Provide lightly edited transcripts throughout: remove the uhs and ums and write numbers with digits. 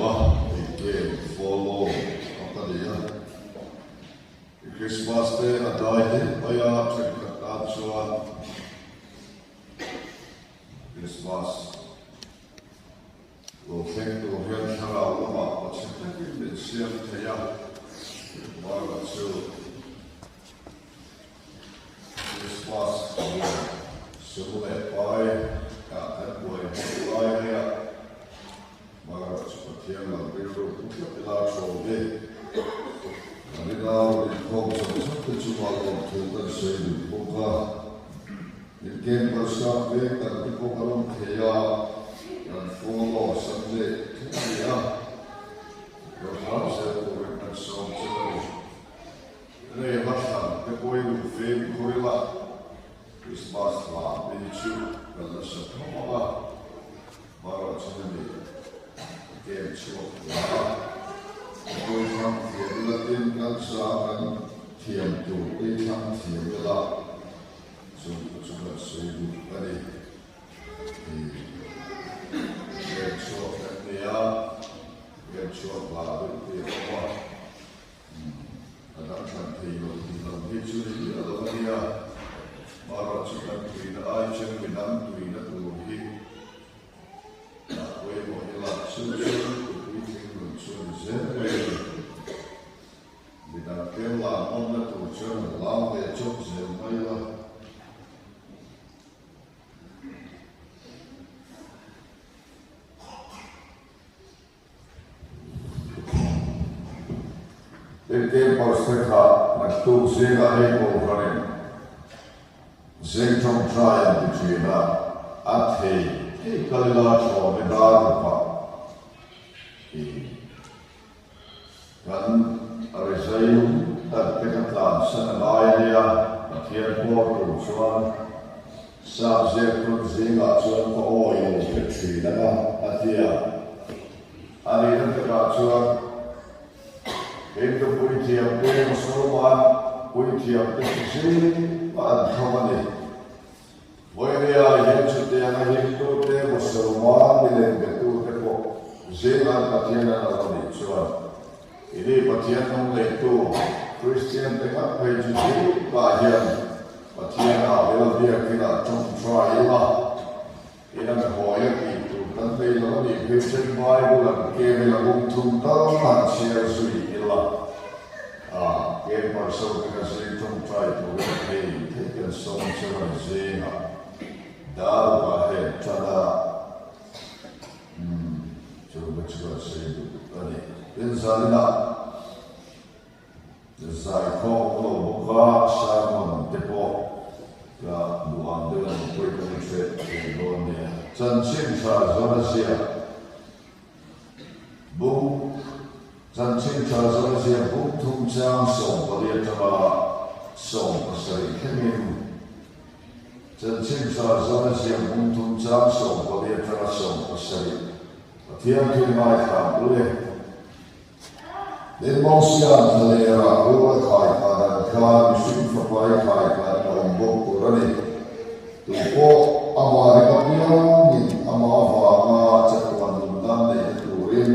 a, hei game follow a ka nei a. I Christmas te a dai hle mai a, thenkhat tan chuan Christmas lo thleng tur hian thlarau lamah pachhe takin min siam thei a, Margaret chu Christmas lian sum leh pai ah kan buai hmuh lai mai a, Margaret chu Pathian lam rilru pu tlat ila thaw ve. Kan ina rawn inkhawm zawng zawng te chungah lawmthu kan sawi duh bawk a. In campus ah veng kan ti pawh kan awm thei a, kan follow Sunday thleng a ni a, Rawhram zel turin kan sawm che a ni. Rei hla thlan te pawhin lu fim khur ila, Christmas hla te hi chu kan la sa tho ang a, Marawh chu hemi game chhuak hla te pawhin thlang thiam ila tin kan sa kan thiam tur te hi thlang thiam ila chung te chu kan sawi duh a ni. Game chhuak kan nia, game chhuak hla deuh te a awm a. A dang thlan thei lo tih lam hi chu ni a lo ania, marawh chu kan tuina ai chuan mi dang tuina tur hi dah pawimawh ila chu chu tupui thinglun chu a ni zel mai a ni. Mi dang tlem lam awmna tur chuan an lam ve chawp zel mai la. Tin campus te kha naktuk zingah hei kohhranin zing tawngtai an ti thin a, a thei thei kal ila thlawm i dar rupah i kan rizai tak te kha tlansan a ngai a nia, Pathian pawh tur chuan sap ziak tun zingah chuan ka awi lo hre thin ang a, a ti a. A nihna takah chuan Hindu puithiamte Musulman puithiamte chu zing an thawm a ni. Vawinia hian chutianga Hindute Musulman milem betute pawh zing an Pathian an lo nih chuan ini Pathian nung neitu Kristian te ngat phei chu zingah hian Pathian ah ila biakin ah tawngtai ila. In an hawi a tih tur kan nei lo a nih phei chuan Bible an kem ila bung thum tal han chhiar zui ila a camper so te kha zing tawngtai turin hei thei kan sawm chu an zingah dar upa heng tan a umm chu va chu an sawi duh a ni. Tin zaninah Zaikhawm lo bawk a, sermon te pawh ka duh ang deuh a ni pawh i kan hre thei dawn nia. Chanchin tha zawn a ziak bung Chanchin tha zawn a ziak bung thum chang 14 atanga 17 thlengin Chanchin tha zawn a ziak bung thum chang 14 atanga 17 Pathian thu ngaithla ang u le. Tin, Mosia'n thlalerah rul a khai khan an khan mihring fapai khai khan a awm bawk tur a ni. Tu pawh amah ring apiangin amah avanga chatuan nunna neihna turin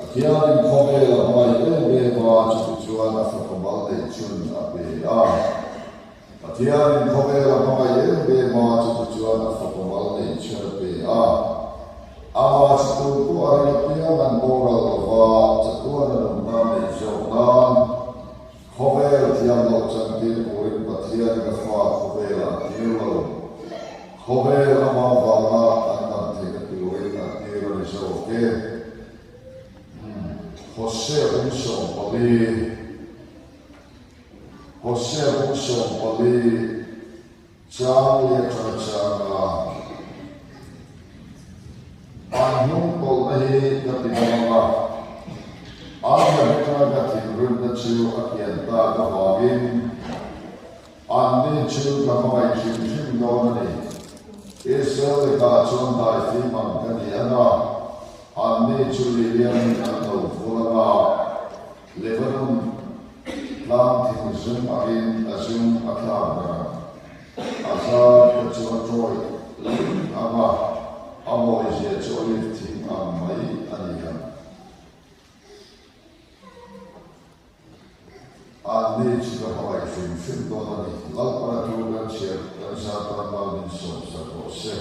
a thianin khawvel a hmangaih em em a, chutichuan a fapa mal neih chhun a pe a. Pathianin khawvel a hmangaih em em a, chutichuan a fapa mal neih chhun a pe a. Amah chu tu pawh a ring apiang an boral lo va, chatuan a nunna neih zawk nan khawvel thiam loh chantir turin Pathianin a fa khawvelah a tir lo. Khawvel amah vanga an dam theihna turin a tir a ni zawk e. Hosea bung 14. Hosea bung 14 chang leh atanga changa an hnung tawlhna hi ka ti dam ang a, an la heta ka thinrimna chu a kian tak avangin anni chu ka hmangaih hrim hrim dawn a ni. Israel lekah chuan daifim ang ka ni ang a, anni chu liliamin an lo vul ang a, Lebanon tlang thing zum angin a zum a thlak ber ang. A zar te chu a tawi ling ang a, a mawizia chu olive thing ang mai a ni ang. hrim dawn a ni. Lalpana thu kan chhiar kan zar tan mal min sawm sak rawh se.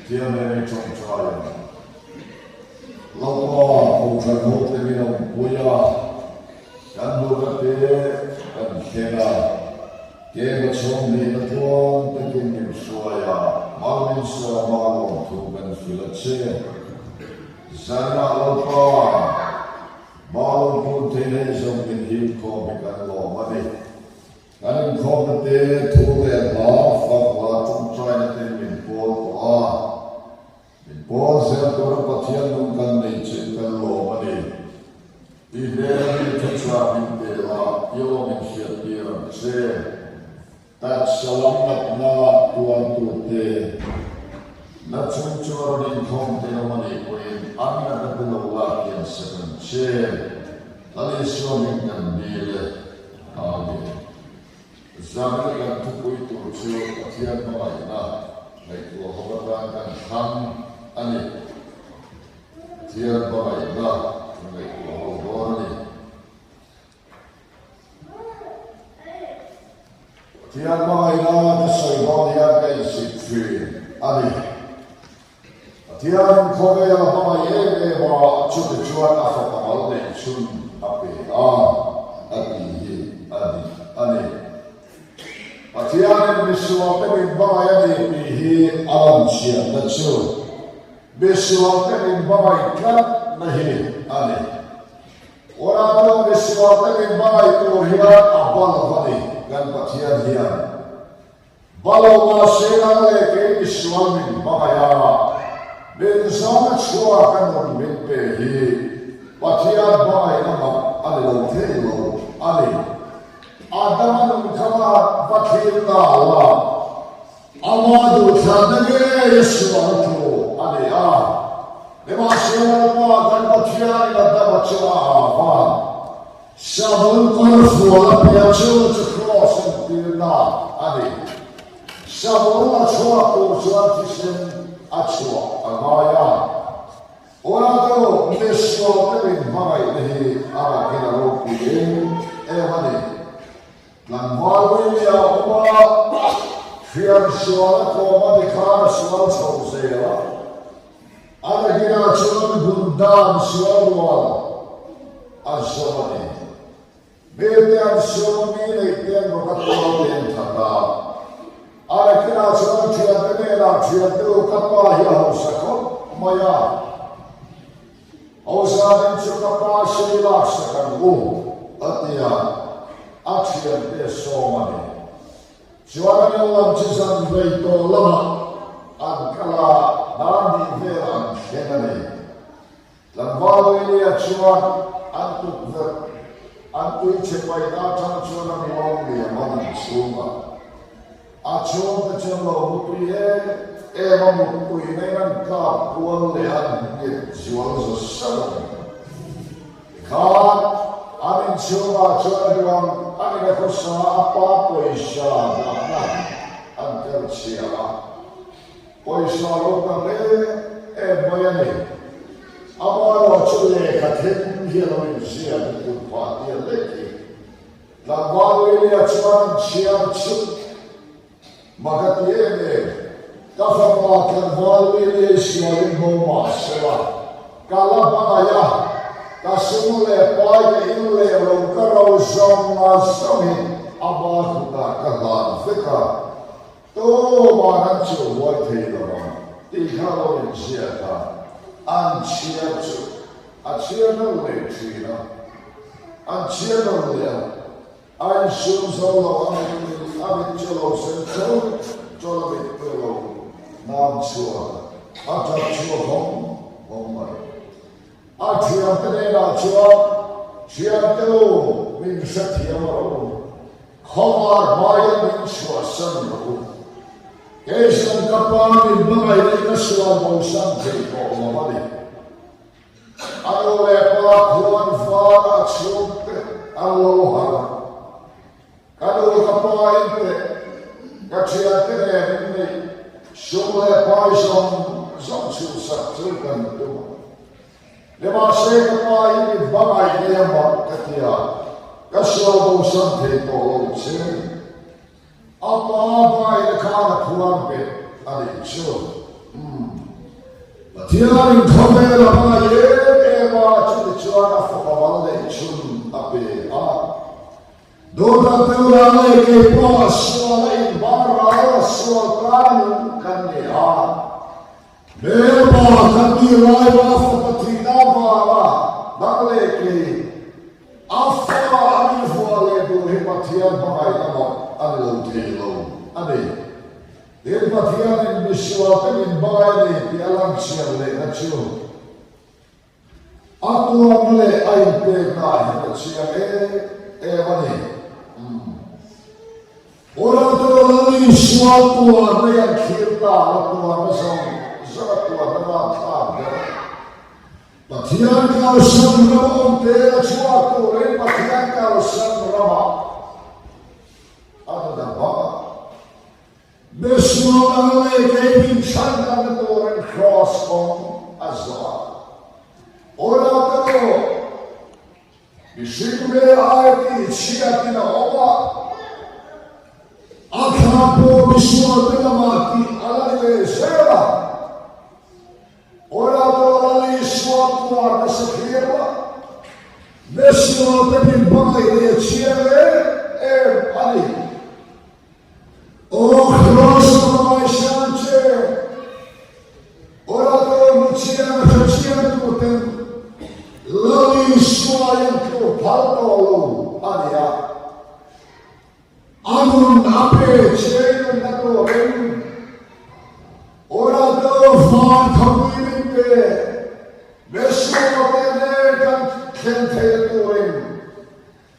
Thiam em i tawngtai ang. Lalpa Kohhran hote min awmpui a, kan duhna te kan thleng a, ke hmachhawn nihna tluang takin min hruai a, mal min sawm a lawmthu kan hrilh a che. Zanah Lalpa, Malung phun thei hei zawng min him khawm hi kan lawm a ni. Kan inkhawmna te thu leh hla fak hla tawngtaina ten min pawl tawh a. Min pawl zel tura Pathian nung kan nei chu kan lawm a ni. I hmel a mi thuchah min pe la, i aw min hriattir ang che. Taksa lam natna tuartute na chung chu a rawn inkhawm te awm a nih pawhin an natna te lo lak hian sak ang che. Lal Isua hming kan dil e. Amen. Zanina kan thupui tur chu Pathian hmangaihna ngaihtuah ho atan kan thlang a ni. Pathian hmangaihna ngaihtuah ho dawn a ni. Pathian hmangaihna ka sawi dawn hian ka insik thin a ni. Pathianin khawvel a hmangaih em em a, chute chuan a fapa mal neih chhun a pe a, a tih hi a dik a ni. Pathianin misualte min hmangaih a ni tih hi a lanchhiatna chu misualte min hmangaih tlatna hi a ni. Unau misual te min hmangaih tur hian a ba lo a ni, kan Pathian hian ba lo mahse nang leh kei misual min hmangaih a, min zawng a chhuak a nun min pe hi Pathian hmangaihna mak a ni lo thei lo a ni. Adama nun kha va thlir ta la. Ama duhthlanna ngei a sual thu a ni a, nimahsela Lalpa kan Pathianin a dam a chu a ha va, Savun kawr fual a pe a chu chu kraws entirna a ni. Savun a chhuak tur chuan thisen a chhuah a ngai a. Unau misualte min hmangaihna hi a rakin a ropui em em a ni. Tlangval Willie a awm a, hriam sual a kawm a ti khan a sual chho zel a. A nakinah chuan Gundam sual rual a zawm a ni. Mite an suam a, mi neih te an rawk a tual te an that a. A nakinah chuan a thiante hnenah, Thiante u, ka pa hi a hausa khawp mai a. Hausain chu ka pa sei laksak ang u, a ti a, a thiante sawm a ni. Chuan an in lam chu zan vei tawh lamah an kal a, dar hnih velah an thleng a ni. Tlangval Willie-a chuan an tukverh an tui chhe paihna atang chuan an lawm liam a nun chhungah. A chhungte chuan lo mutui em em a mutpui naiin an kap kual leh an nghet zual za sar a ni. Tikhan an inchhungah chuan ruang an in a khawsa a pa pawisa dahna an kal chhia a, pawisa lo tam em em mai a ni. Amaherawhchu lehkha then hi a lo inziak in kut phah tir lek hi. Tlangval Willie-a chuan an chhiar chhut mak a ti em em. Ka fapa tlangval Willie i sualin bo mah sela, ka la hmangaih a, ka sum leh pai ka in leh lo ka ro zawng a zawngin a ba khutah ka hlan vek a, tuman an chuh huai thei lo ang tih kha lo inziak a, an chhiar chu a chhiar no leh thin a. An chhiar lo leh a, a insum zo lo a mit a mit chu lo sen chawlh chawlh a mit chu lo nam chhuak a, a tap chhuak hawng hawng mai. A thiamte hnenah chuan, Thiamte u, min hrethiam rawh u, khawvar hmaia min chhuahsan rawh u. Kei chuan ka pa min hmangaih leh ka sual bosan thei tawh lo a ni. A nu leh pa khuan var a chhungte an lo har a. Ka nu ka pa in teh, ka thiante nen in neih sum leh pai zawng zawng chhuhsak chu kan tum a. Nimahse ka pa in i hmangaih nia mak ka ti a. Ka sual bosan thei tawh lo che. A pa baina khan a phuar bet a nih chu. Umm. Pathianin khawvel a hmangaih em em a, chuti chuan a fapa mal neih chhun a pe a. Dawtah tuna leh kei pawh a sual a inhmang ral a sual tan nung kan ni a. Hmelpa kan nih lai va fapa thihna avanga dang leh kei a fa an invuah leh duh hi Pathian hmangaihna mak a ni lo thei lo a ni. Tin, Pathianin misual te min hmangaih a ni tih a lanchhiar lehna chu A tuarna leh a inpekna ah hian a chiang em em a ni. Umm. Unauteua Lal Isua tuarna hi an thlir ta a, tuarna zawng zawng a tuarna rapthlak ber a ni. Pathian kalsan rama awm te a chhuak turin Pathian kalsan ramah a nun a hmang a. Misual ang leh kei min chhan danna turin kraws kawng a zawh a. Unaute u, mihring hmel ai tih chhiatin a awm a, a thla pawh misualte lamah tih a la ni ve zel a. Unaute u, Lal Isua puan nasa thlir a, misualte min hmangaih leh chiang em em a ni. Aw Kraws a hmangaihsan che, Orator hmu chiang a hre chiang tuten Lal Isua in tluk phal tawh lo a ni a, a nun a pe che nunna turin Orator van khawpui min pe, Mesua te nen kan thlen theihna turin.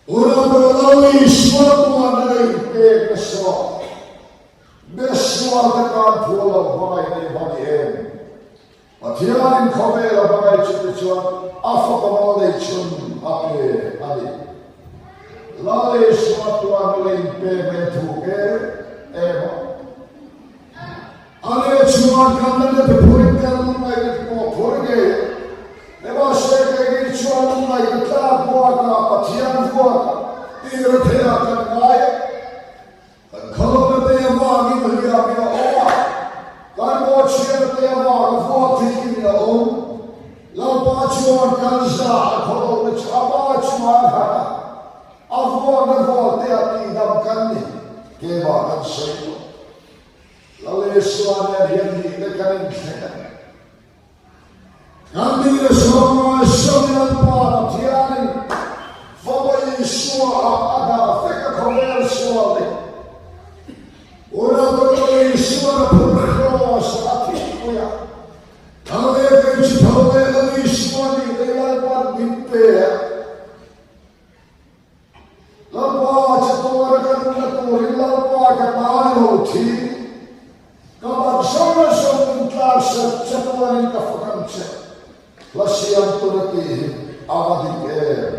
Unau Lal Isua tuan a nei pek nasa. Mesua te tan thu a lo hmangaih nei hma ni em? Pathianin khawvel a hmangaih chu te chuan a fapa mal nei chhun a pe a ni. Lal Isua tuan a lei pek mai thuk em em a. A leh chuan kan la na te phurin kan lungngaihna te pawh phur ngei a. Nimahse keini chuan lungngaihna tlak buakah Pathian vuakah tira theiah kan ngai a. Kan khalawna te avangin hliamin a awm a, kan bawhchhiatna te avanga vuak theihin a awm. Lalpa chuan kan za a khawlohna chu a pa chuan harh a, a vuakna vuakte a tihdam kan ni. Keimah kan sawi tawh. Lal Isua nen hian nihna kan inthleng a ni. Kan nihna sawma Sawi Lalpa Pathianin Fapa Isua ah a dah vek a khawvel sual ni. Unau Lal Isua'n a phur kraws a thihpui a, Lal leh kei chu tho leh Lal Isua nihna i Lalpa'n min pe a. Lalpa chatuana ka nunna turin Lalpa ka tan lo thi. Ka bat zawng a zawng min tlar serh chatuanin ka fak ang che. Hla siam tur a tih hi a va dik em?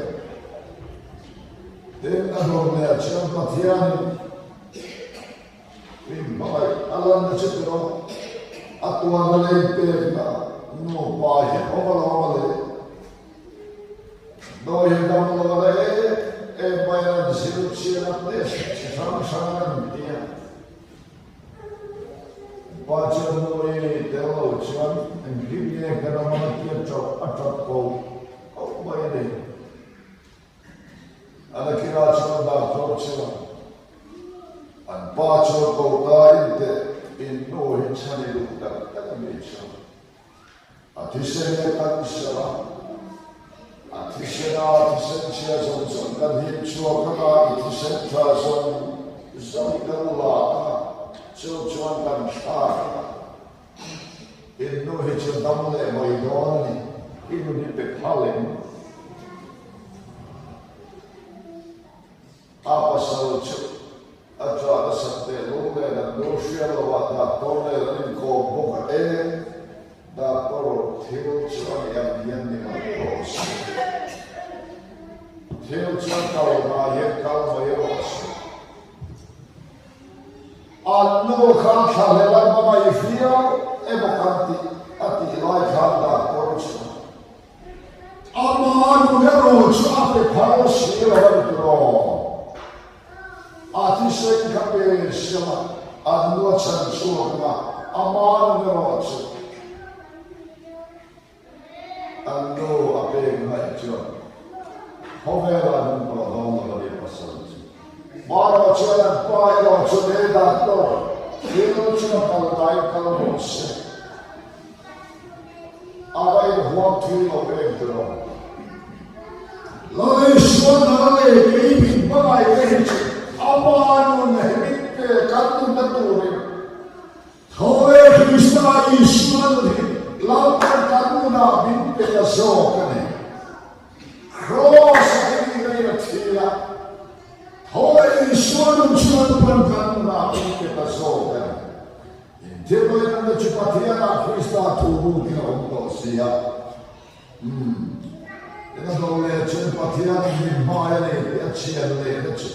Tin, a hlawm leh chuan Pathianin min hmangaih a lanna chu tiraw a tuarna lei pekna nupa hian awm a lo awm a le. Dawi dam lo la em em mai an zir chian a test chi hrang hrang an ti a. Pa chuan nu i tel lo chuan engtin nge kan awm ang tia chauh a tap ko ko mai a ni. A nakinah chuan doctor chuan an pa chuan ko ta in teh in nu hi chhan i duh tak tak a nih chuan. A thisen hi a kan ser a, a thisen a thisen chhia zawng zawng kan hip chhuak ang a, i thisen tha zawng zawng kan lak ang a, chu chuan kan thlak ang a. In nu hi chu dam leh mai dawn a ni, i nun hi pe phal em? A pasal chu a ṭah nasat teh lung nen an nu hriat loh ah doctor nen an inkawm bawk a e, doctor thil chu a ni ang hian ni mai rawh se. Thil chu a kal hma hian kal mai rawh se. An nu khan thlahlel a hmangaih viau emaw kan tih a tih lai khan doctor chuan Amah nun erawh chu a pe phal si lo a ni tiraw? chuan khawvelah an hmu tawh dawn lo a ni pasal chu. Marawh chuan an pa erawh chu lei dan tawk thil chu a kal dai kal rawh se. A va inhuam thui lo em tiraw? Lalisuan a lei kei min hmangaih te hi chu ama nun hemit pe kan nunna turin tho e Krista Isua nun hi Lalpan kan nunah min pe ta zawk a ni. Kraws a hemi ngei a thi a, tho e Isua nun chu Lalpan kan nunah min pe ta zawk a ni. Inthilhawina te chu Pathianah Krista thu bukin a awm tawh si a. Umm, eng a do leh chuan Pathianin min hmai a nei tih a chhian lehna chu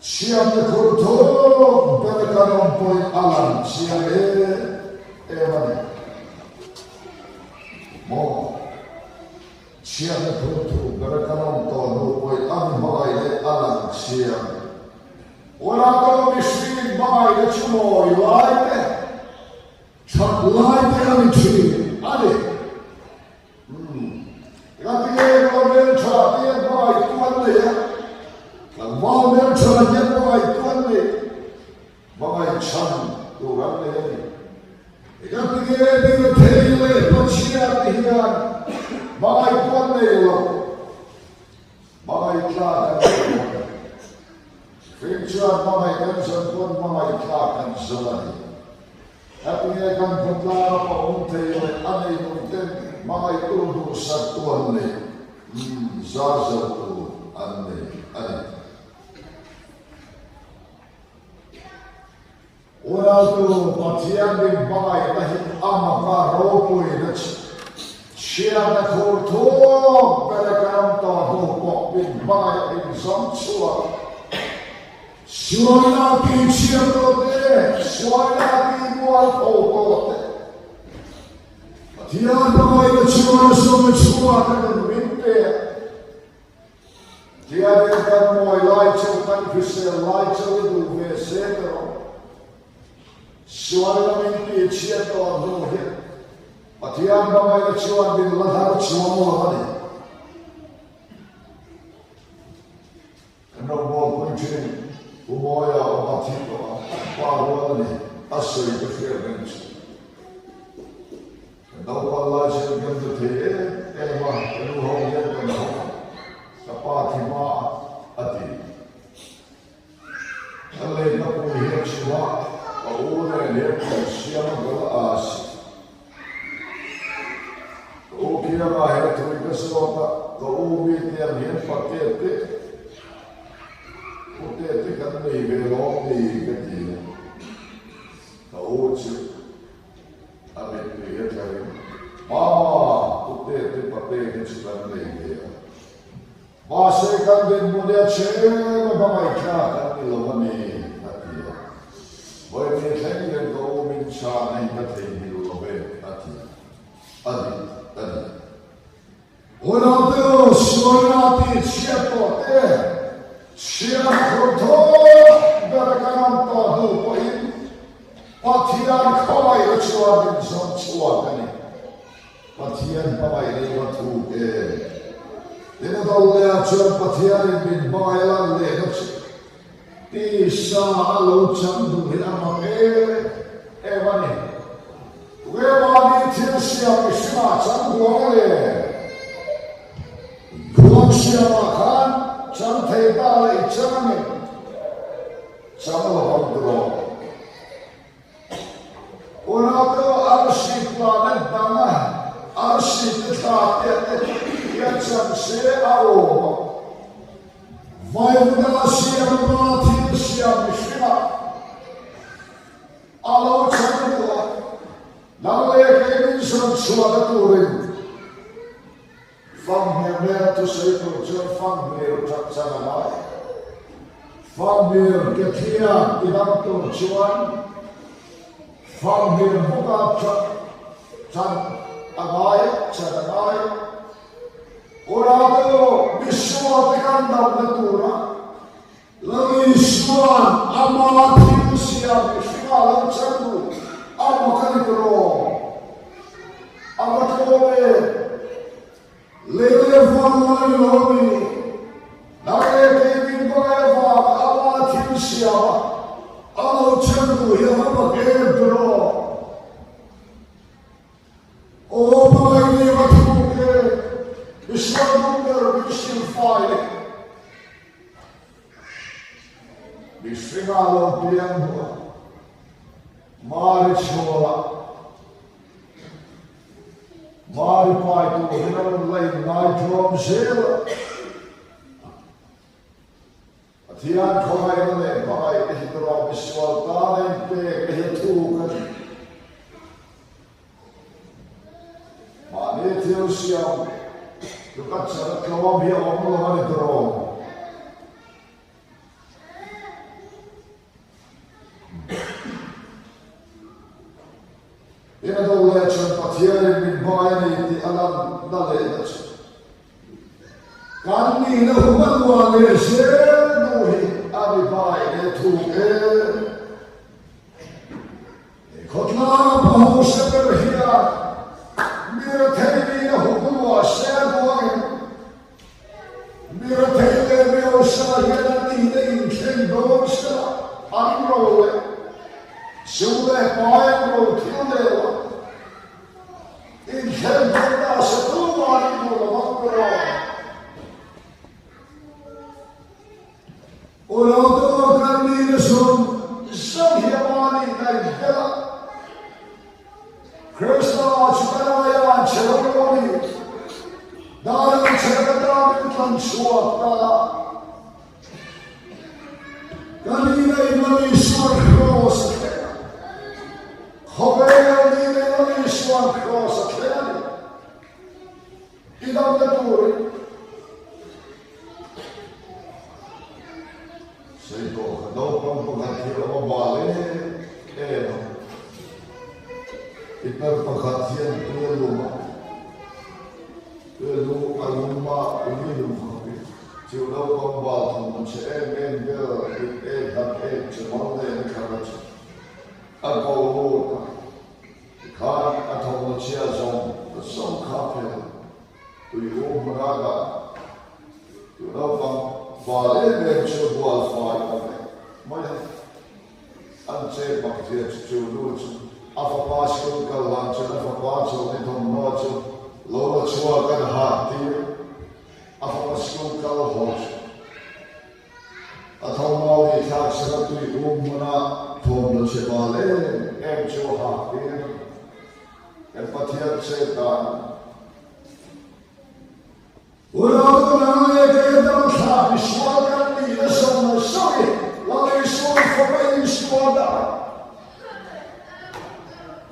chhiatna khur thuk ber kan awm pawhin a lang chiang em em a ni. Maw? Chhiatna khur thuk ber kan awm tawh hnu pawhin a mi hmangaih leh a lang chiang. Unau mihring hmangaihna chu mawi lai te, that lai te a ni thin a ni. Umm, ngatinge ka hmeltha te hian hmangaihtu an nei a, tlangval hmeltha hian hmangaihtu an nei, hmangaih chhan tur an nei a ni. Ngatinge Mirethei leh Pachhia te hian hmangaihtu an nei lo. Hmangaih tla kan ni lo a ni. Fing chuan hmangaih kan zawn pawn hmangaih tla kan zawn a ni. Hatinge kan khawtlang a pa awm thei leh a nei nung ten hmangaih tu duhsak tu an nei, umm zar zo tu an nei a ni. Unautu Pathian min hmangaihna hi a maka ropuina chhiatna khur thuk ber a kan awm tawh hnu pawh min hmangaih min zawng chhuak. Sualna tih chhiat tawh te, sualna tih mual tho tawh te, Pathian hmangaihna chuan a zawng chhuak a nun min pe a. Tiangin kan mawi lai cheu, kan hrisel lai cheu i duh ve se ta rawh. Sual lamin tih chhiat tawh hnu hian Pathian hmangaihna chuan min la hlar chuang lo a ni. Kan rawngbâwl pui ṭhin Pu Mawia awm a thi tawh a, pa rual a ni, a sawi ka hriat reng chu. Ka naupang lai chuan kan hmu thei em em a, ka nu ho hian kan hawk a, ka pa thi hma a, a ti. Ka lehna pui hian chhum a, ka u nen hian kan siam a bul a si. Ka u khiangah he thui ka zawt a, ka u mite ang hian pate te, pute te kan nei ve lawm ni ka ti a, ka u chu. A mittui hi a tla ring. Mama, pute te pate hi chu kan nei ve a. Mahse kan dinhmun hi a chhem a hmangaihthla kan ni lo a ni, a ti a. Vawimi thleng hian ka u min chhan a in ka theihnghilh lo ve, a ti a. A dik a ni. Unaute u, sualna tih chhiat tawh te, chhiat khur thawk ber a kan awm tawh hnu pawhin Pathian khawngaihna chuan min zawng chhuak a ni. Pathian hmangaihna i va thuk em? Ina do leh chuan Pathianin min hmangaih a lan lehna chu tisa a lo chang duh hi a mak em em a ni. Tunge mahni thil siam mihringah chang huang le? Khuang siamah khan chang thei ta leh i chang a ni. Chang lo ang tiraw? Unau te u, arsi planet danga arsi te thla te te hian chang se a awm a. Vaivuna siam hma thil siam mihringah A lo chhan duh a, nang leh kei min zawn chhuahna turin Fanghmir hnena thusawi tur chuan Fanghmir that chan a ngai. Fanghmir ke thian ti dang tur chuan Fanghmir buka that chan a ngai a, chan a ngai. Unau te u, misual te kan damna tura Lal Isua'n ama thil siam mihringa lo chang duh a mak a ni tawh. A va tlawm em? Lei leh va. dawn a ni lo a ni. Nang leh kei min hmangaih avanga ama thil siama a lo chen duh hi a va mak em tiraw? Aw hmangaih ni va thuk e, misual duh ber min hrilhfai e. Mihringa lo piang hnuah Mari chhualah Mari pai turin a rawn la inngaitlawm zel a. Pathian khawngaihna leh hmangaihna hi erawh misual tana inpekna hi a thuk a ni. Mahni thil siam luka chana tlawm hi a awm lo a ni tawh. In a do leh chuan Pathianin min hmangaih a ni tih a lan na leh na chu kan nihna hum a nuah leh zel hnu hi a mi hmangaih leh thuk em. He khawtlanga pa hausa ber hian mi rethei nihna hum a nuah se a duangin Mi rethei leh mi hausa hian an nihna inthleng dawn sela an ro leh sum leh pai an ro thil leh lo a, inthleng dawn ta se tumah an inhmu lo ang ber aw. Unautu kan nihna zawng zawng hi ama nihna inbel a, Krista chu kan aia an che lo lo a ni. Dan an che ka tan in tlan chhuak ta. Ka nihna in Lal Isuan kraws a thleng a. Khawvel nihna in Lal Isuan kraws a thleng a ni. I damna turin Sawi tawh kha naupang pakhat hi a awm a bal em em a, pitar pakhat hian tui a lum a, tui a lu a lum a, ui lum khawpin chu naupang bal thawmhnaw chhe em em ber rit ek han ek che mal nen a thlan a chu a ko lut a, tikhan a thawmhnaw chhia zawng zawng kha a phel a. Tui um hmuna dah tu naupang bal em em chu bual fai ta vek mai a. An che bak zia chu chu nu chu a fapa school kal hlan chuan a fapa chuan i thawmhnaw chu lo la chhuak an hak tir a fapa school kal haw chu a thawmhnaw nih thlak sela tui um hmuna thawmhnaw chhe bal em em chu a hak tir. Kan Pathian chet dan. Unau nang leh kei dam thla misual kan nih na zawng zawng i Lal Isuan fapa Isua dah.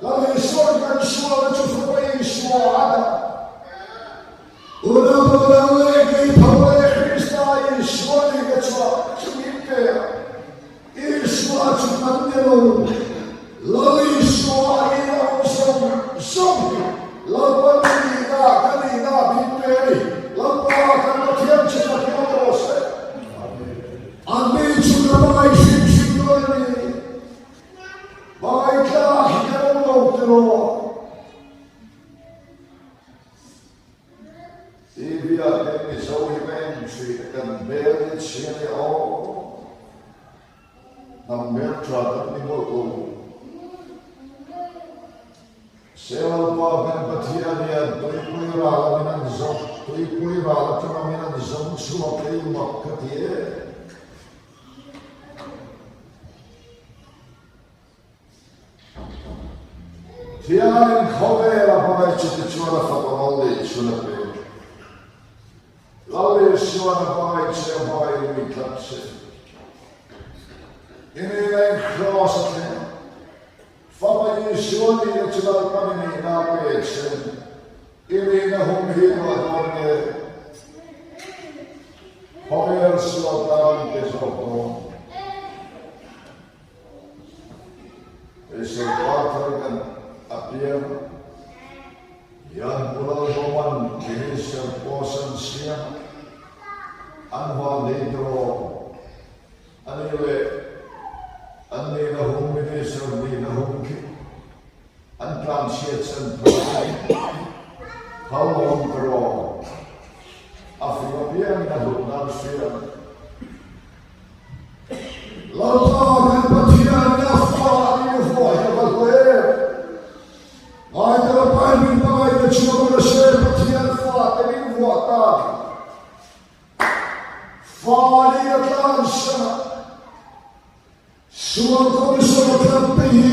Lal Isuan kan sualna chu fapa Isua a dah. Unau nang leh kei tho leh Krista Isua nih ka chhuah chu min pe a. Isua chu kan ni lo. Lal Isua hi a awm zawng zawng hi Lalpa ni nihna ka nihna min pe a ni. Lalpa kan Pathian chu ka hriat rawh se. An ni chu ka hmangaih hrim hrim dawn a ni. Hmangaih tlak hi kan awm lo tiraw? TV ah te Mizo hi ka en thin a, kan hmel hi chhia nia aw. Hnam hmel tha tak ni mawlh lo. Selalpa kan Pathian hian tuipui ral a min an zawng, tuipui ral atanga min an zawng chhuak hi mak ka ti em. Thianin khawvela hmangaih chu tichuan a fapa mal leh chhun a pe. Lal Isuan a hmangaih che a hmangaih lui tlat che. I nihna in kraws a thleng a, fapa Isua nihna chu Lalpan i nihna a pe che. I nihna hum hi ruah dawn nge? Khawvel sual tan in pe zawk dawn. Hei sorkar thar kan a piang a, hian Pu Lalbawman Minister post an siam a, an van lei tawh a ni leh an nihna hum Minister nihna hum khi an tlanchhiat chan phah a ni. Phal awm tawh. apiangin a hlutna an hria a ni. Lalpa kan Pathian ina fa a ni vuah hi a va hlu em! Ngaitala Bible hmangaihna chu a rawn hre Pathian fate min vuah ta a ni. Fa ni a tlan hran a, sual commission a tlat te hi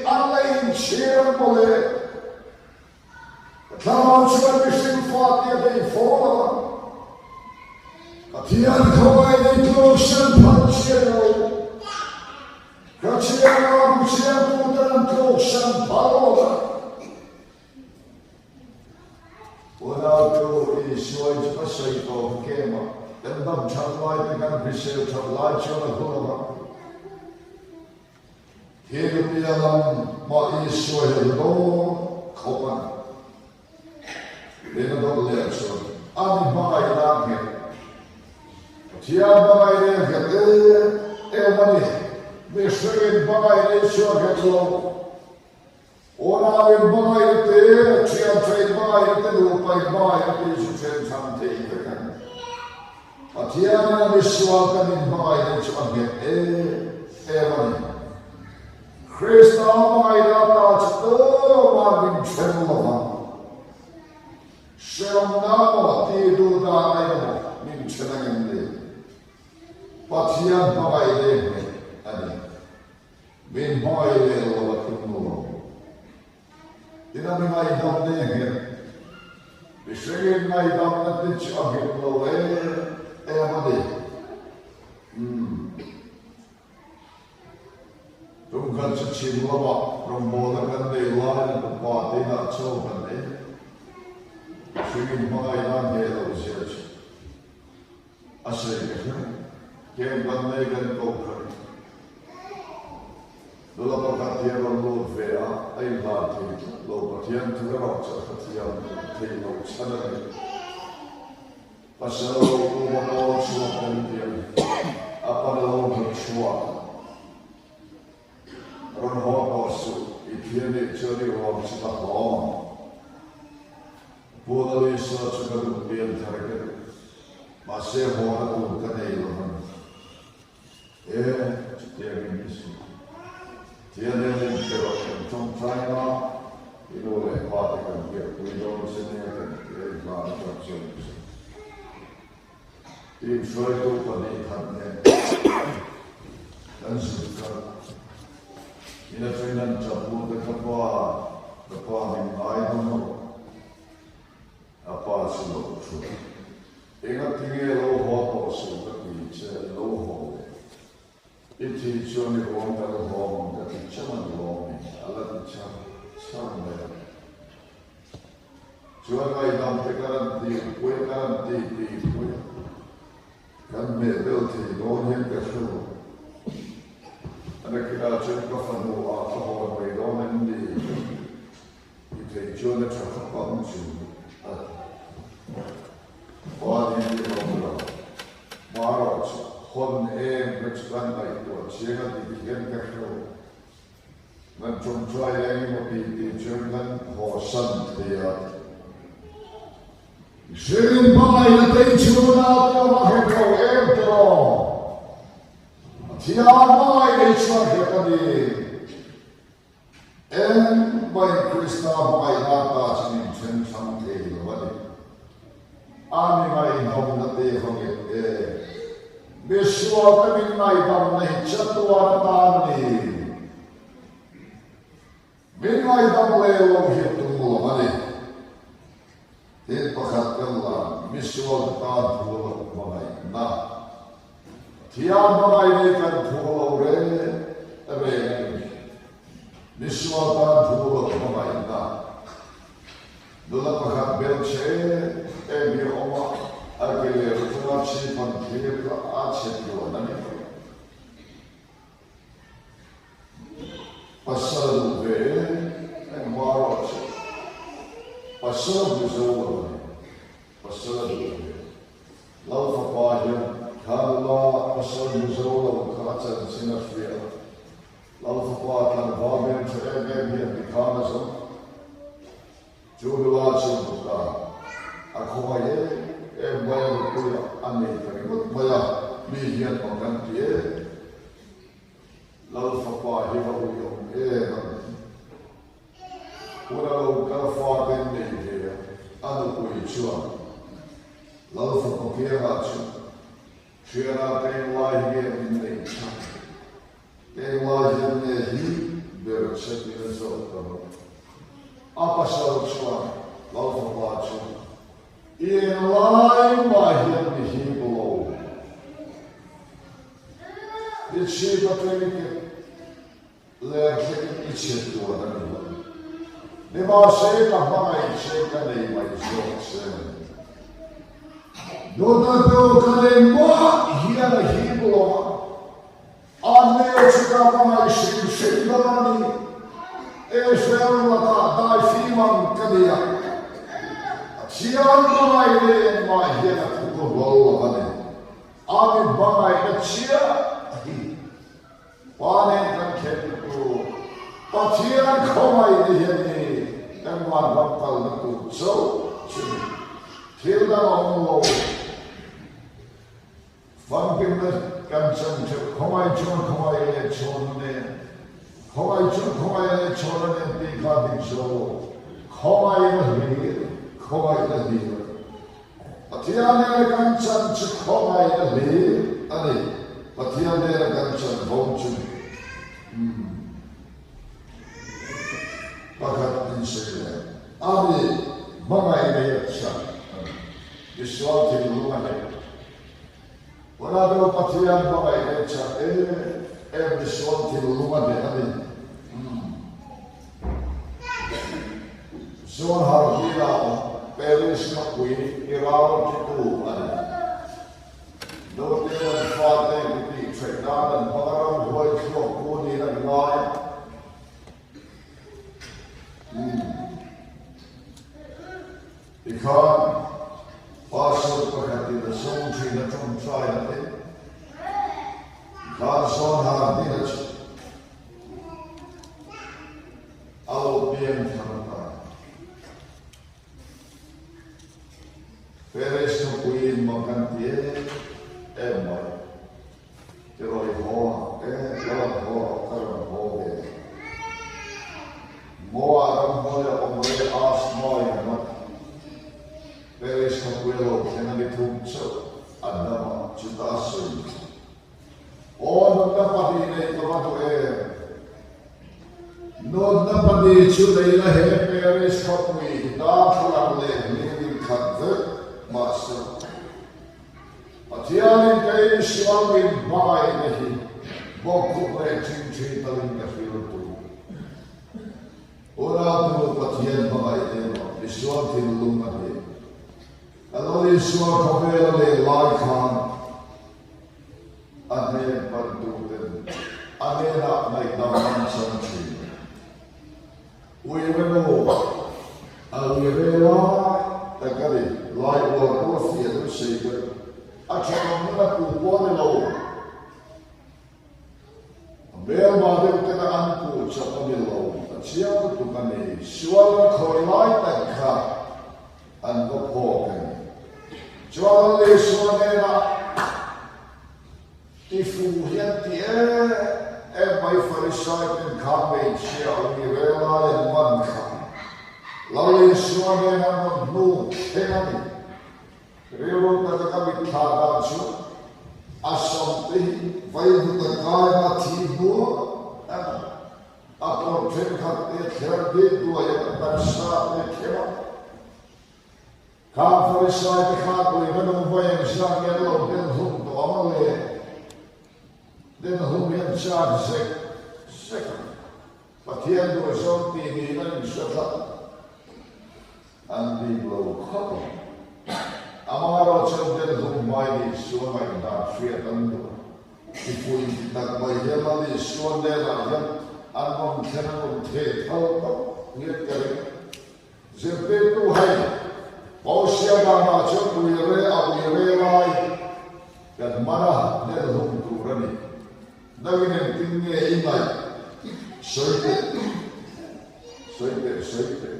an la inchhir ang mawle. Ka thlarau chuan mihring fate a bei fo lo a, Pathian khawngaih nei tluk hran phal chian lo. Ka chiang a, bu chiangtuten an tluk hran phal lo a. Unautu Isua in chu ka sawi tawh kem a, kan dam that lai te kan hrisel that lai chuan a hun a. He nupia lam mah Isua hi a hlu dawn khawp a ni. Lehna dawt leh chuan a mi hmangaihna a nghet. Pathian hmangaihna a nghet em em a ni. Mihringin hmangaihna Isua a nghet lo. Unauin hmangaihna te, thianthei hmangaihna te, nupai hmangaihna te chu then chhan thei vek a ni. Pathianin a misual kan inhmangaihna chu a nghet em em a ni. Krista hmangaihna ata chu tumah min then lo vang. Hremna maw tih duh dan emaw min then angem ni? Pathian hmangaihna i nghet a ni. Min hmangaih leh lo a tum lo. Tin a mi ngaihdam ne nghet. Mihringin ngaihdamna te chu a nghet lo em em a ni. Umm. Tum khat chu chhim lamah rawngbawlna kan nei laiin a tupa te inah chaw kan ei. Mihringin hmangaihna a ngheh loh zia chu. A sawi ka hre mai. Kem kan nei kan ko kha ni. Nula pakhat hi a rawn lut ve a, a inhlan thei tlat lo. Pathian thu erawh chu a hrethiam thei lo chhan a ni. Pasal lo kum a kawl chhuak kan ti a ni. A pan a lo hmu chhuak. Rawn haw tawh suh, i thian nih chuan i ruang chu ka hlawm ang. Pu Lalisa chu ka duh pian thar ka duh. Mahse hawna tur ka nei lo a ni. E, chutiang in ni suh. Thian hian in pe rawh kan tawngtai na, i nu leh pa te kan biakpui dawn che nia kan ti a, i hlan atang chuan in hre. Team hruaitu 2 khat nen kan zut kal. In atangin an tap lut a, ka pa, ka pa min ngai dawn lo. A pa chu lo thu. Engati nge lo haw tawh suh ka ti che, i lo haw leh. I thi chuan i ruang kan hlawm ang ka ti chang a ni lawm ni? A la ti char char mai a. Chuan ngaihdam te ka rawn ti pui a, ka rawn ti ti pui a. Kan hmeh bel thei dawn hian ka hre lo. A nakinah chuan ka fanu ah ka hawn mai dawn em ni? I theih chuan a tha khawp ang chu a ti. Pa ni hi a awm lo. Marawh chu hawn em kha chu kan ngaihtuah chiang a dik hian ka hre lo. Kan tawngtai eng emaw tih tih chuan kan hawsan thei a. Mihring hmangaihna te i chhunah pawh a nghet lo em tiraw? Pathian hmangaihna i chhuak hiat a ni. Engmah Krista hmangaihna ta chu min then thlang thei lo a ni. A mi ngaihdamna te va nghet e. Misual te min ngaihdamna hi chatuan atan a ni. Min ngaihdam leh lo hi a tum lo a ni. Tin pakhat kan la misual te tan thu lo hmangaihna. Pathian hmangaih nei kan thu lo reng reng a ni. Misual tan thu lo hmangaihna. Nula pakhat bel che em hi a awm a, a ke leh atanga chhip han thlir kha a chhe tluan a ni. Pasal a duh ve em em hma erawh chu pasal a hmu zo lo a ni. Pasal a duh ve. Lal fapa hian kha nula pasal hmu zo lo kha a chanchin a hria a. Lal fapa tlangval hmel tha em em hian tikhan a zawm. Chu nula chu a hmu ta. A khawngaih em em mai a nupui a. a nei ta ringawt mai a, mi hian mak an ti em? Lal fapa hi va ui awm em a ni. Hun a lo kal fate an nei ve a, a nupui chuan Lal fapa kiangah chuan Thiana peng lai hi nge min neih chhan? Peng lai hian nge hi ber che tiin a zawt ta rawh. A pasal chuan Lal fapa chu I englai mah hian mi hip lo. I chhip atangin ke Ler thlengin i chhiat tuan a ni lo. Nimahse ka hmangaih che ka nei mai zawk che. Dawtatu ka nei mah hian a hip lo a, a hmel chu ka hmangaih hrim hrim dawn a ni. Israel lakah daifim ang ka ni a, Pathian hmangaih leh engmah hian a phu ka hlawl lo a ni. A mi hmangaihna chiah hi. Pa nen kan khelh na tur Pathian khawngaih ni hian ni kan vanram kalna tur chauh chu ni. Thil dang a awm lo. Famkimna kan chan theuh khawngaih chuan khawngaih leh chhawnna nen, khawngaih chuan khawngaih leh chhawnna nen tih kha dik zo lo. Khawngaihna hlir, khawngaihna hlir. Pathian nena kan chan chu khawngaihna hlir a ni. Pathian nena kan chan vo chu ni. Umm. Pakhat in sawi leh a ni, hmangaihna hi a chan a ni. Misual thinlung a hlep. Tunah chu Pathian hmangaihna hi chan em em misual thinlung a hleh a ni. Umm. Zuan Harvina awm Paris khawpui i ral titu a ni. Naute an fate ku tih theih nan an hmang a ramhuai thluak pu niin an ngai a. Umm. Tikhan pastor pakhatin a zawng thin a tawngtai a ti. Tikhan Zuan Harvina chu A lo piang thar ta. Paris khawpuiin mak an ti em em mai. Ti rawi haw ang e, ka rawn haw rawh, ka rawn haw ve. Moa ramhnuai a awm rei asthma in a mat. Paris khawpui a lo thleng a ni thum chauh a dam a, chutah a sawi. Aw nunna pahnih nei ka va duh em? Nunna pahnih chu nei la he Paris khawpui hi darthlalang leh hling in khat vek mahse Pathianin kei misual min hmangaihna hi bawkkhup leh ṭhingṭhi talin ka hril tur. Unau tu Pathian hmangaih emaw misual thinlung a hne. Ka lo insual khawvel a leh lai khan a hnen pantuten a hnenah ngaihdam an chang thin. Uire nu a uire lai tak a ni, lai uar pawh a fiah deuh sei deuh. A thenawm na tu pawh a ni lo. A hmelma deuh tena an puh chak a ni lo, a chiang lutuk a ni. Sual an khawi lai tak kha an va phawk a ni. Chuan an Isua hnenah ti fu hian ti em em mai Farisai ten kha hmeichhia ui rel lai an man kha Lal Isua hnenah an rawn hnuk thleng a ni. Rilru taka ka mitthla dan chu a samte hi vaivut a kai a thi hnuah emaw a kawr thenkhat te thler bik duai a taksa te khem a. Khang Farisai te khan uiva nu vawi engzat nge an lo den hlum tawh ang le? Den hlum hi an chak zek zek ang. Pathian duhzawng tih niin an inhre tlat. An bik lo khawp ang. Amaherawh chuan den hlum hmai nih sual ngaihdan hriat an duh a. Mipui inti tak mai hian Lal Isua hnenah hian an rawn thlen an rawn theh thal tawp ngiat ka ring. Zirtirtu hei, Hosea danah chuan uire a uire lai kan man a, hnen hlum tur a ni. Nangin engtin nge i ngaih? Sawi teh, sawi teh, sawi teh,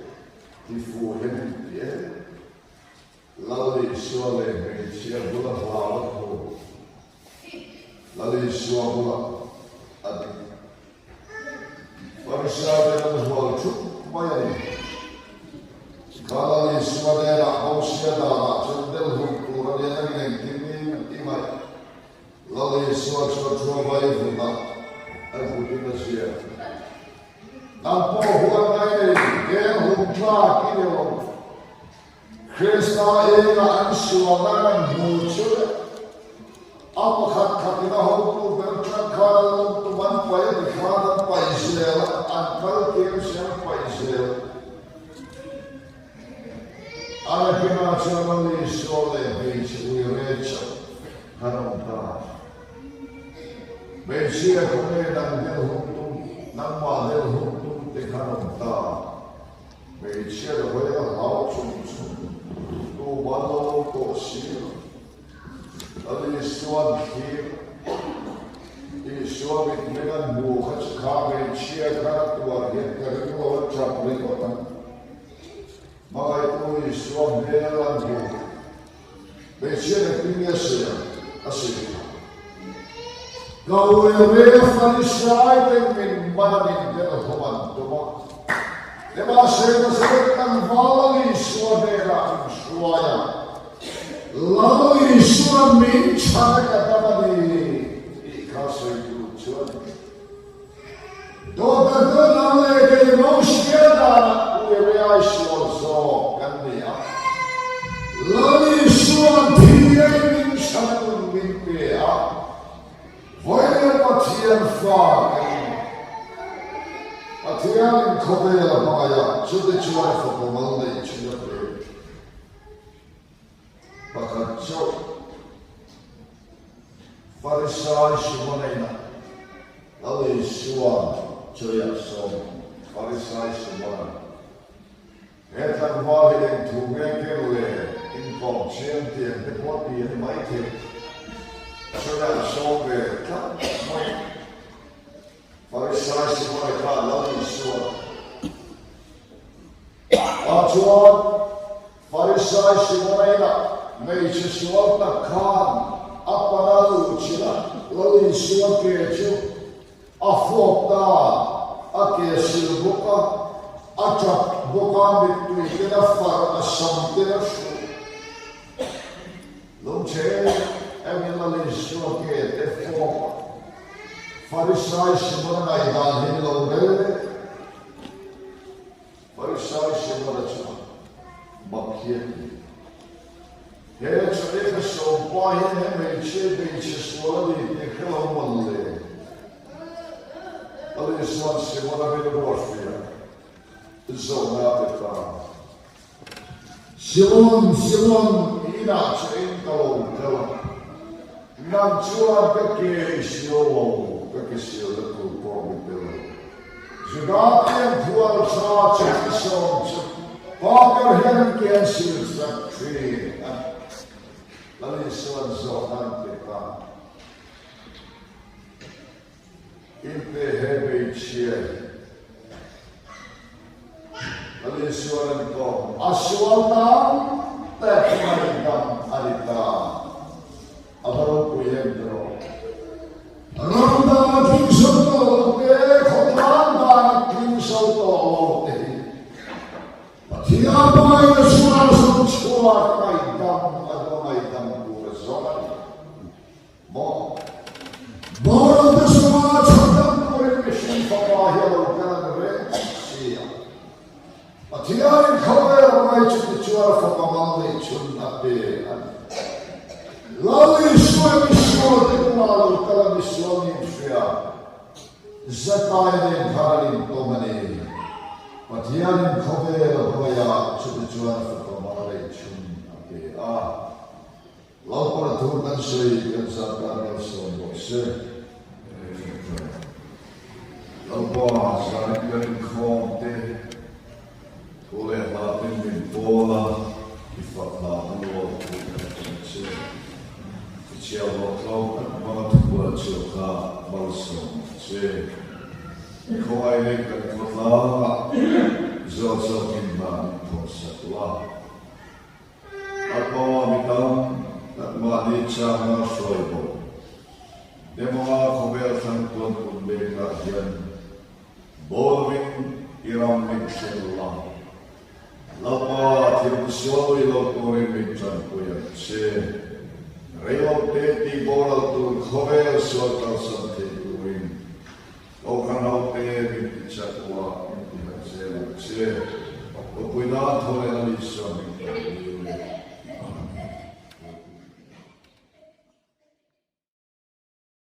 ti fu hian in ti em? Lal Isua leh hmeichhia bula hlau a hmu. Lal Isua bulah a ding. Farisai ten an hual thup mai a ni. Kha Lal Isua hnenah Mosia danah chuan del hun tur a nia nangin engtin i ngaih? Lal Isua chuan thu a vai vunah a vutin a ziak. Nang pawh huan ngai nei deng hum tlak i ni lo. Krista engah an sualna an hmu chu le. A pakhat khatin a hotu ber ṭan khan an lawm tum an paih a ti khan an paih zel a, an kal tir si an paih zel. A nakinah chuan Lal Isua leh hmeichhe uire chauh khan a awm ta. Hmeichhia khawnge nang del hum tum, nangmah del hum tum te khan awm ta. Hmeichhia la hawi a hlau chung chung tum an lo awm tawh si lo. Lal Isua'n thlir Isua mitmeng an hmu kha chu kha hmeichhia khan a tuar hian ka ring lo a tap ringawt ang. Hmangaihtu Isua hmel an hmu. Hmeichhia engtin nge sawi ang? A sawi kha. Ka uire Farisai ten min man a min bel hlawm an tum a. Nimahse Nazareth tlangval Lal Isua hnenah min hruai a. Lal Isua min chhan a ka dam a ni tih kha sawi tur chu a ni. Dawta dawt leh kei Mosia danah uire ai sual zawk kan ni a. Lal Isua'n thi ei min chhan a nun min pe a, vawiin Pathian fa kan ni. Pathianin khawvel a hmangaih a, chute chuan a fapa mal neih thin a pe. Pakhat chauh Farisai Simona inah Lal Isua chawiah sawm Farisai Simona he tlangval hi eng thu nge ken le inkawm chiang tiang te pawh ti a ni maithei chawiah sawm ve tlat mai. Farisai Simona kha Lal Isua ah chuan Farisai Simona inah hmeichhe sual tak khan a pana luh chilh a, Lal Isua ke chu a fawp ta, a ke sil bawk a, a tap bawk a, mittui ten a farh, a sam ten a hruh. Lungchhe em in Lal Isua ke te fawp a, Farisai Simona ngaihdan hi ni lo reng. Farisai Simona chuan mak hi a ti. He chaw ka sawm pa hian he hmeichhia hmeichhe sual a ni tih hre lo mawn le. Lal Isua'n Simona min ruat hria zawhna a pe ta. Simon, Simon, i inah chaw in ka lo kal a, nang chuan ka ke i siau lo, ka ke sialna tur pawh min pe lo. Juda pian thual tha chhun sawm chu pa ber hian an ke an sil tlat thin a ni. Lal Isua'n zawhna an pe ta. Inpe he hmeichhia hi Lal Isua'n an kawm a sual tam tak ngaihdam a ni ta. A va ropui em tawh. Ram dang a tling so tawh lo te, khawtlang dan a tling so tawh lo te hi Pathian hmangaihna sual zawng chhuak ngaihdam a duh ngaihdam tur a zawng a ni maw? Boral te chunga chhandam turin mihring fapa hi a lo kal ang reng si a. Pathianin khawvel hmangaih chu tichuan a fapa mal neih chhun a pe a ni. Lal Isua misual te bulah lo kal a misual nin hria Zakaia nen khan an intawm a ni. Pathianin khawvel a hmangaih a chutichuan a fapa mal neih chhun a pe a. Lalpana thu kan sawi kan zat tan malsawm rawh se. Lalpa zanin kan inkhawm te thu leh hla ten min pawl a, i fak hla te lual thu kan hmu che. I chhiahhlawh tlawm tak hmanga thubual chhuah kha malsawm ang che. I khawngaih leh kan khawtlangah zawk zawkin hna min thawksak la. A pa. mahni chakna hruai bo Demonga khawvel thlang tuan pun mekah hian bawlvin i ram min thlen la. Lalpa, thil sawi lo turin min tanpui ang che. Reilote tih boral tur khawvel sual kalsan thei turin Kohhran hote min ti chak ula, min ti harh zel ang che. Ropui nan tho leh Lal Isua min tanpui.